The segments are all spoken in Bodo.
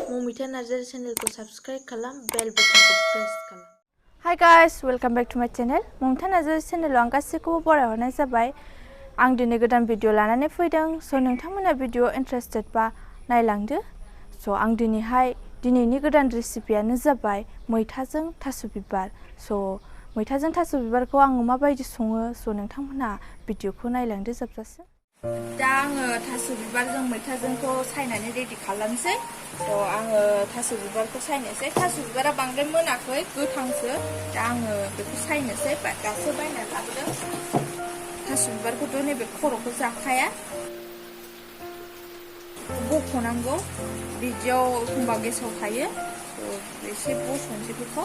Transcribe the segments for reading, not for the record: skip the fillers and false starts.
Momita Narzary channel ko subscribe kalam, bell button ko press kalam. Hi guys, welcome back to my channel. Momita Narzary channel आं गासैखौबो बरायहरनाय जाबाय. आं दिनै गोदान भिडिअ लानानै फैदों. स' नोंथांमोना भिडिअ इन्टारेस्टेड बा नायलांदो. स' आं दिनैनि गोदान रेसिपियानो जाबाय मैथाजों थास' बिबार. स' मैथाजों थास' बिबारखौ आं माबायदि सङो स' नोंथांमोना भिडिअखौ नायलांदो जोबजासिम. दा आङो थास' बिबारजों मैथाजोंखौ सायनानै रेडि खालामसै. स' आङो थास' बिबारखौ सायनोसै. थास' बिबारा बांद्राय मोनाखै, गोथांसो. दा आङो बेखौ सायनोसै. दासो बायनानै लाबोदों. थास' बिबारखौथ' नैबे खर'खौ जाखाया. बख'नांगौ. बिदियाव एखमबा गेसाव थायो. एसे बस'नोसै बेखौ.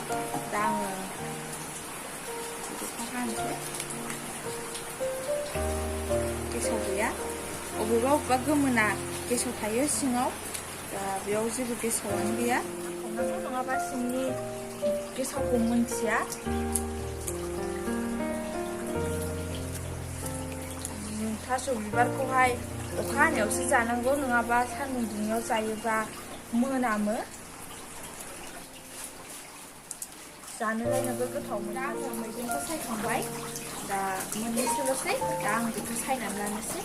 दा आङो बेखौ हानोसै. गेसाव गैया. अबेबा गोमोना गेसाव थायो सिङाव. दा बेयाव जेबो गेसावानो गैया. नङाबा सिंनि गेसावखौ मोनथिया. थास' बिबारखौहाय अखा हानायावसो जानांगौ, नङाबा सान्दुं दुंनायाव जायोबा मोनामो. जानोलाय नोगोर गोथाव मोनो. दा आङो मैगंखौ सायखांबाय. दा मोननैसोल'सै. दा आं बेखौ सायनानै लानोसै.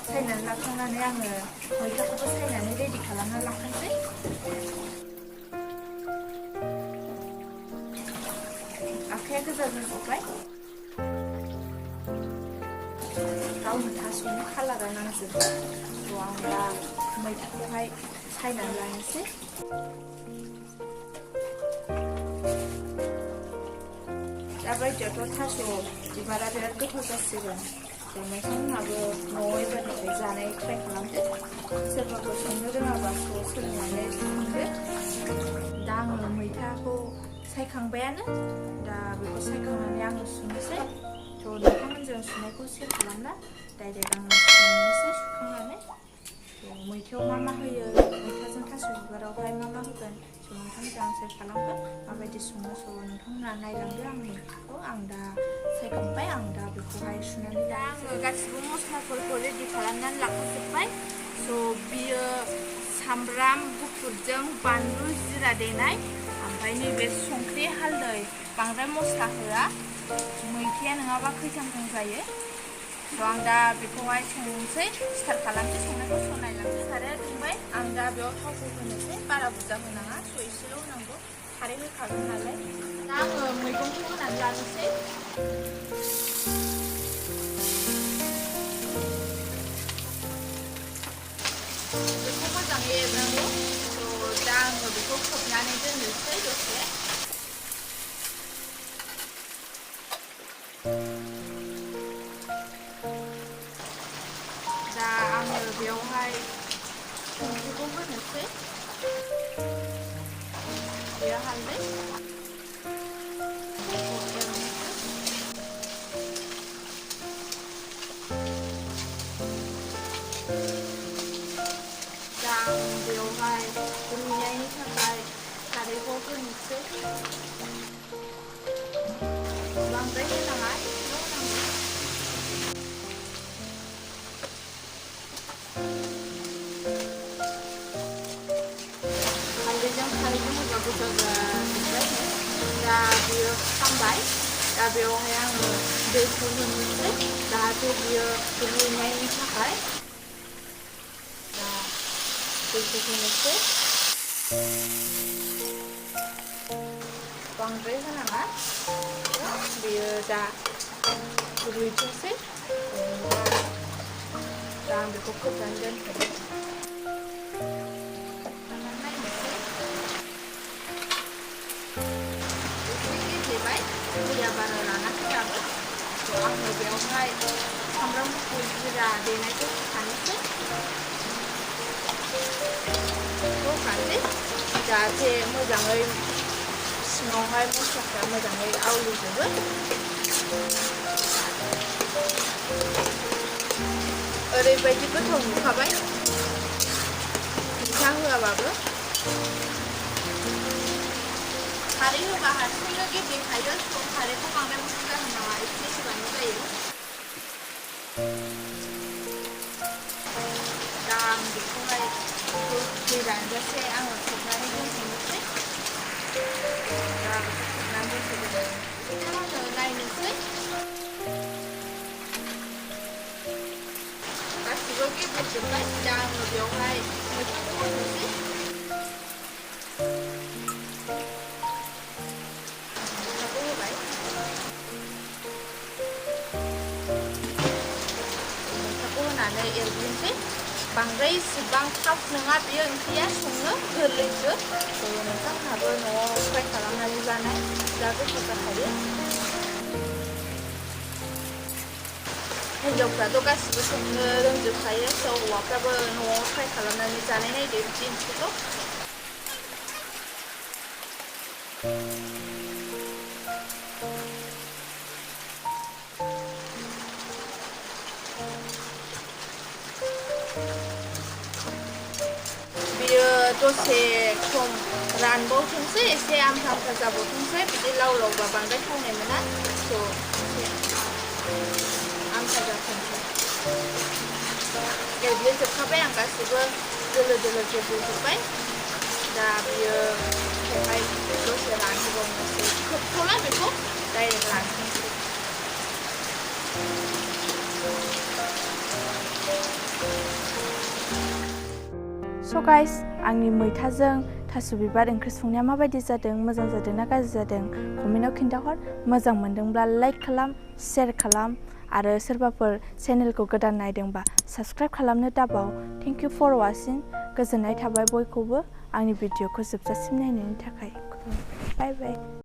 सायनानै लाखांनानै आङो मैथाखौबो सायनानै रेडि खालामना लाखानोसै. आखाइया गोजा जाजोब्बाय. गावनो थास'नि कालारा नांजोबबाय. थ' आं दा मैथाखौहाय सायनानै लानोसै. दा बायदियावथ' थास' बिबारा बिराद गोथाव जासिगोन. नोंथांमोनहाबो न'आव एबारनिफ्राय जानाय ट्राइ खालामदो. सोरबाफोर संनो रोङाबा सोलोंनानै संदो. दा आङो मैथाखौ सायखांबायानो. दा बेखौ सायखांनानै आङो सुनोसै. थ' नोंथांमोनजों सुनायखौ सेयार खालामला. डाइरेक्ट आङो संनोसै सुखांनानै. मैथायाव मा होयो, मैथाजों थास' बिबारावहाय मा होगोन, स' नोंथांमोनजों आं सेयार खालामगोन. माबायदि सङो स' नोंथांमोना नायलांदो आंनिखौ. आं दा सायखांबाय. आं दा बेखौहाय सुनानै दा आङो गासिबो मस्लाफोरखौ रेडि खालामनानै लाखाजोब्बाय. स' बियो सामब्राम गुफुरजों बानलु जिरा देनाय, ओमफ्राय नैबे संख्रि हालदै, बांद्राय मस्ला होआ. मैथाया नङाबा खैथांथां जायो. स' आं दा बेखौहाय संनोसै, स्टार्ट खालामसै संनायखौ. स' नायलांसै. साराया दुंबाय. आं दा बेयाव थावखौ होनोसै. बारा बुरजा होनाङा, स' एसेल' होनांगौ. खारै होखागोन नालाय. दा आङो मैगंखौ होनानै लानोसै. बेखौ मोजाङै एरनांगौ. स' दा आङो बेखौ खोबनानै दोननोसै दसे. दा आङो बेयावहाय संख्रिखौ होनोसै. बेयाव हालदै. दा आं बेयावहाय रुइनायनि थाखाय खारैखौ होनोसै. बांद्राय होनाङा, एसेल' होनांगौ. हालदैजों खारैजों होबा गोथाव जाजोब्बाय. दा बियो खामबाय. दा बेयावहाय आङो दैखौ होनोसै, जाहाथे बियो रुइनायनि थाखाय. दा दैखौ होनोसै. बांद्राय होनाङा. बेयो दा रुइथोंसै. दा आं बेखौ खोबनानै दोनथ'बाय. गेब्लेबाय. दैया बारा रानाखै दाबो. थ' आङो बेयावहाय सामब्राम गुफुर जिरा देनायखौ होखानोसै. जाहाथे मोजाङै सिङावहाय मस्लाफ्रा मोजाङै आवलिजोबो. ओरैबायदि गोथाव नुखाबाय, मैथा होआबाबो. खारै होबा हारसिंनो गेब्लेखायो. खारैखौ बांद्राय बुरजा होनाङा, एसे होबानो जायो. दा आं बेखौहाय दै जानजासे आङो खोबनानै दोनथ'नोसै दा खोबनानै दोनथ'दों दा आङो नायनोसै गासिबो गेब्लेजोब्बाय दा आङो बेवहाय मैथाखौ होनोसै मैथाखौ होबाय मैथाखौ होनानै एरग्लिनोसै बांद्राय इसेबां थाफ नङा बेयो ओंख्रिया संनो गोरलैसो नोंथांमोनहाबो न'आव ट्राइ खालामनानै जानाय जा गोथाव जाखायो हिन्जावफ्राथ' गासिबो संनो रोंजोबखायो स' हौवाफ्राबो न'आव ट्राइ खालामनानै जानाय नायदो बिदि ओंख्रिखौ बियो दसे सम रानबावथोंसै एसे आमथा आमथा जाबावथोंसै बिदि लाव लावबा बांद्राय थावनाय मोना स' आमथा जाथोंसै एरग्लिजोबखाबाय आं गासिबो दोलो दोलो गेब्लेजोब्बाय दा बियो बेवहाय दसे रानहोबावनोसै खोबथ'ला बेखौ डाइरेक्ट रानहोनोसै स' गाइस आंनि मैथाजों थास' बिबार ओंख्रि संनाया माबायदि जादों मोजां जादों ना गाज्रि जादों कमेन्टआव खिन्थाहर मोजां मोनदोंब्ला लाइक खालाम शेयार खालाम आरो सोरबाफोर चेनेलखौ गोदान नायदोंबा साबस्क्राइब खालामनो दाबाव थेंक इउ फर वाचिं गोजोननाय थाबाय बयखौबो आंनि भिडिअखौ जोबजासिम नायनायनि थाखाय बाय बाय